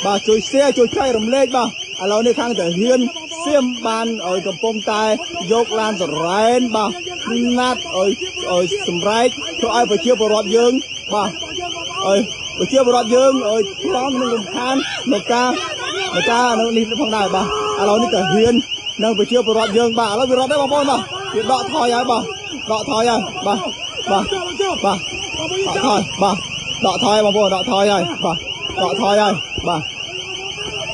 បាទជួយ share ជួយចែករំលែកបាទឥឡូវនេះខាងតាហ៊ានសៀមបានឲ្យកំពុងតែយកឡានសរ៉ែនបាទណាត់ឲ្យសម្រែកធ្វើឲ្យប្រជាពលរដ្ឋយើងបាទឲ្យប្រជាពលរដ្ឋយើងឲ្យប្លង់នឹងរំខាននៅការនៅនេះផងដែរបាទឥឡូវនេះតាហ៊ាននិងប្រជាពលរដ្ឋយើងបាទឥឡូវវារត់ដែរបងប្អូនបាទវាដកថយហើយបាទដកថយហើយបាទបាទបាទដកថយបាទដកថយបងប្អូនដកថយហើយបាទដកថយហើយបាទ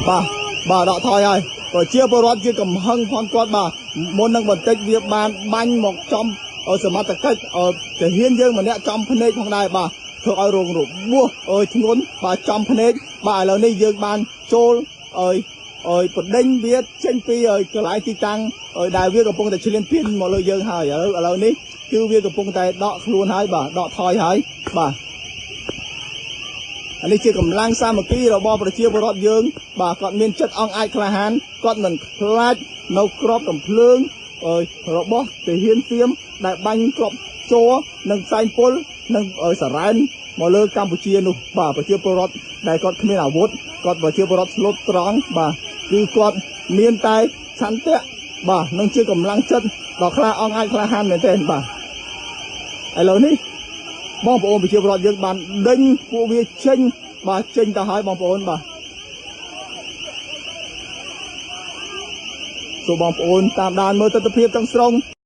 បាទបាទដកថយហើយប្រជាពលរដ្ឋជាកំហឹងផងគាត់បាទមុននឹងបន្តិចវាបានបាញ់មកចំសមត្ថកិច្ចទាហានយើងម្នាក់ចំភ្នែកផងដែរបាទធ្វើឲ្យរងរបួសអើយធ្ងន់បាទចំភ្នែកបាទឥឡូវនេះយើងបានចូលអើយអើយបដិញវាចេញពីកន្លែងទីតាំងដែលវាកំពុងតែឈ្លានពានមកលើយើងហើយឥឡូវនេះគឺវាកំពុងតែដកខ្លួនហើយបាទដកថយហើយបាទអានេះជាកម្លាំងសាមគ្គីរបស់ប្រជាពលរដ្ឋយើងបាទគាត់មានចិត្តអង់អាចក្លាហានគាត់មិនខ្លាចនៅក្របកំភ្លើងរបស់ទាហានសៀមដែលបាញ់គ្រាប់ជ័រនិងផ្សែងពុលនិងសារ៉ែនមកលើកម្ពុជានោះបាទប្រជាពលរដ្ឋដែលគាត់គ្មានអាវុធគាត់ប្រជាពលរដ្ឋស្លូតត្រង់បាទគឺគាត់មានតែឆន្ទៈបាទនឹងជាកម្លាំងចិត្តដ៏ក្លាអង់អាចក្លាហានមែនទែនបាទឥឡូវនេះបងប្អូនប្រជាពលរដ្ឋយើងបានដេញពួកវាចេញបាទចេញទៅហើយបងប្អូនបាទសូមបងប្អូនតាមដានមើលទស្សនវិជ្ជាទាំងស្រុង។